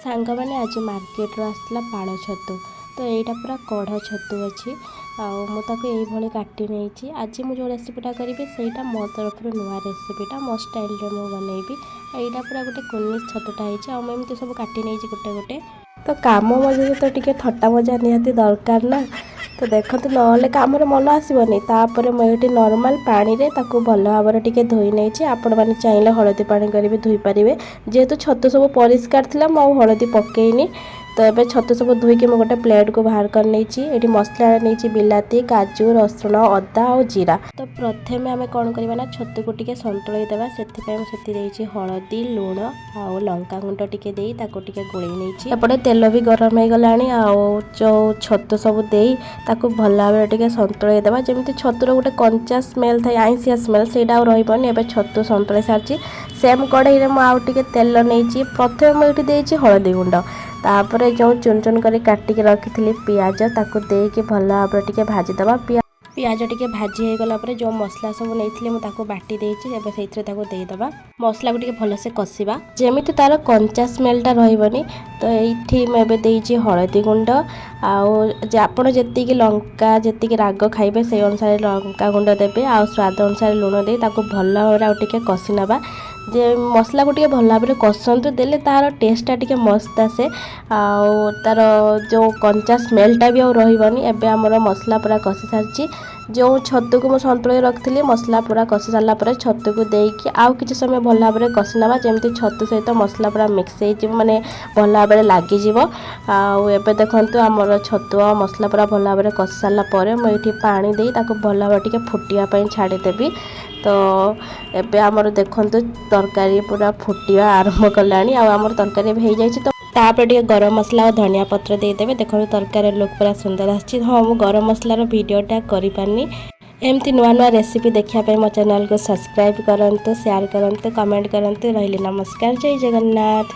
ସାଙ୍ଗମାନେ, ଆଜି ମାର୍କେଟରୁ ଆସିଥିଲା ପାଳ ଛତୁ। ତ ଏଇଟା ପୁରା କଢ଼ ଛତୁ ଅଛି ଆଉ ମୁଁ ତାକୁ ଏଇଭଳି କାଟି ନେଇଛି। ଆଜି ମୁଁ ଯେଉଁ ରେସିପିଟା କରିବି, ସେଇଟା ମୋ ତରଫରୁ ନୂଆ ରେସିପିଟା, ମୋ ଷ୍ଟାଇଲରେ ମୁଁ ବନେଇବି। ଏଇଟା ପୁରା ଗୋଟେ କୁନି ଛତୁଟା ହେଇଛି ଆଉ ମୁଁ ଏମିତି ସବୁ କାଟି ନେଇଛି ଗୋଟେ ଗୋଟେ। ତ କାମ ମଝିରେ ତ ଟିକେ ଥଟ୍ଟା ମଜା ନିହାତି ଦରକାର ନା? ତ ଦେଖନ୍ତୁ, ନହେଲେ କାମରେ ମନ ଆସିବନି। ତାପରେ ମୁଁ ଏଇଠି ନର୍ମାଲ ପାଣିରେ ତାକୁ ଭଲ ଭାବରେ ଟିକେ ଧୋଇ ନେଇଛି। ଆପଣମାନେ ଚାହିଁଲେ ହଳଦୀ ପାଣି କରି ବି ଧୋଇପାରିବେ। ଯେହେତୁ ଛତୁ ସବୁ ପରିଷ୍କାର ଥିଲା, ମୁଁ ଆଉ ହଳଦୀ ପକେଇନି। ତ ଏବେ ଛତୁ ସବୁ ଧୋଇକି ମୁଁ ଗୋଟେ ପ୍ଲେଟ୍କୁ ବାହାର କରି ନେଇଛି। ଏଠି ମସଲା ନେଇଛି ବିଲାତି, କାଜୁ, ରସୁଣ, ଅଦା ଆଉ ଜିରା। ତ ପ୍ରଥମେ ଆମେ କ'ଣ କରିବା ନା ଛତୁକୁ ଟିକେ ସନ୍ତୁଳେଇ ଦେବା। ସେଥିପାଇଁ ମୁଁ ସେଥିରେ ଦେଇଛି ହଳଦୀ, ଲୁଣ ଆଉ ଲଙ୍କା ଗୁଣ୍ଡ ଟିକେ ଦେଇ ତାକୁ ଟିକେ ଗୋଳେଇ ନେଇଛି। ଏପଟେ ତେଲ ବି ଗରମ ହେଇଗଲାଣି ଆଉ ଯେଉଁ ଛତୁ ସବୁ ଦେଇ ତାକୁ ଭଲ ଭାବରେ ଟିକେ ସନ୍ତୁଳେଇ ଦେବା, ଯେମିତି ଛତୁର ଗୋଟେ କଞ୍ଚା ସ୍ମେଲ୍ ଥାଏ, ଆଇଁଷିଆ ସ୍ମେଲ୍, ସେଇଟା ଆଉ ରହିବନି। ଏବେ ଛତୁ ସନ୍ତୁଳେଇ ସାରିଛି। ସେମ୍ କଢ଼େଇରେ ମୁଁ ଆଉ ଟିକେ ତେଲ ନେଇଛି। ପ୍ରଥମେ ମୁଁ ଏଇଠି ଦେଇଛି ହଳଦୀ ଗୁଣ୍ଡ। ତାପରେ ଯେଉଁ ଚୁନ ଚୁନ କରି କାଟିକି ରଖିଥିଲି ପିଆଜ, ତାକୁ ଦେଇକି ଭଲ ଭାବରେ ଟିକେ ଭାଜିଦେବା। ପିଆଜ ଟିକେ ଭାଜି ହେଇଗଲା ପରେ ଯେଉଁ ମସଲା ସବୁ ନେଇଥିଲି, ମୁଁ ତାକୁ ବାଟି ଦେଇଛି, ଏବେ ସେଇଥିରେ ତାକୁ ଦେଇଦେବା। ମସଲାକୁ ଟିକେ ଭଲସେ କଷିବା, ଯେମିତି ତାର କଞ୍ଚା ସ୍ମେଲଟା ରହିବନି। ତ ଏଇଠି ମୁଁ ଏବେ ଦେଇଛି ହଳଦୀ ଗୁଣ୍ଡ ଆଉ ଯେ ଆପଣ ଯେତିକି ଲଙ୍କା, ଯେତିକି ରାଗ ଖାଇବେ, ସେଇ ଅନୁସାରେ ଲଙ୍କା ଗୁଣ୍ଡ ଦେବେ ଆଉ ସ୍ୱାଦ ଅନୁସାରେ ଲୁଣ ଦେଇ ତାକୁ ଭଲ ଭାବରେ ଆଉ ଟିକେ କଷି ନେବା। ଯେ ମସଲାକୁ ଟିକେ ଭଲ ଭାବରେ କଷନ୍ତୁ, ଦେଲେ ତାର ଟେଷ୍ଟଟା ଟିକେ ମସ୍ତ ଆସେ ଆଉ ତାର ଯେଉଁ କଞ୍ଚା ସ୍ମେଲଟା ବି ଆଉ ରହିବନି। ଏବେ ଆମର ମସଲା ପୁରା କଷି ସାରିଛି। ଯେଉଁ ଛତୁକୁ ମୁଁ ସନ୍ତୁଳେଇ ରଖିଥିଲି, ମସଲା ପୁରା କଷି ସାରିଲା ପରେ ଛତୁକୁ ଦେଇକି ଆଉ କିଛି ସମୟ ଭଲ ଭାବରେ କଷି ନେବା, ଯେମିତି ଛତୁ ସହିତ ମସଲା ପୁରା ମିକ୍ସ ହେଇଯିବ, ମାନେ ଭଲ ଭାବରେ ଲାଗିଯିବ। ଆଉ ଏବେ ଦେଖନ୍ତୁ, ଆମର ଛତୁ ଆଉ ମସଲା ପୁରା ଭଲ ଭାବରେ କଷି ସାରିଲା ପରେ ମୁଁ ଏଇଠି ପାଣି ଦେଇ ତାକୁ ଭଲ ଭାବରେ ଟିକେ ଫୁଟିବା ପାଇଁ ଛାଡ଼ିଦେବି। ତ ଏବେ ଆମର ଦେଖନ୍ତୁ, ତରକାରୀ ପୁରା ଫୁଟିବା ଆରମ୍ଭ କଲାଣି ଆଉ ଆମର ତରକାରୀ ଏବେ ହେଇଯାଇଛି। ତ ତାପରେ ଟିକେ ଗରମ ମସଲା ଆଉ ଧନିଆ ପତ୍ର ଦେଇଦେବେ। ଦେଖନ୍ତୁ, ତରକାରୀର ଲୁକ୍ ପୁରା ସୁନ୍ଦର ଆସିଛି। ହଁ, ମୁଁ ଗରମ ମସଲାର ଭିଡ଼ିଓଟା କରିପାରିନି। ଏମିତି ନୂଆ ନୂଆ ରେସିପି ଦେଖିବା ପାଇଁ ମୋ ଚ୍ୟାନେଲକୁ ସବସ୍କ୍ରାଇବ୍ କରନ୍ତୁ, ସେୟାର କରନ୍ତୁ, କମେଣ୍ଟ କରନ୍ତୁ। ରହିଲି, ନମସ୍କାର, ଜୟ ଜଗନ୍ନାଥ।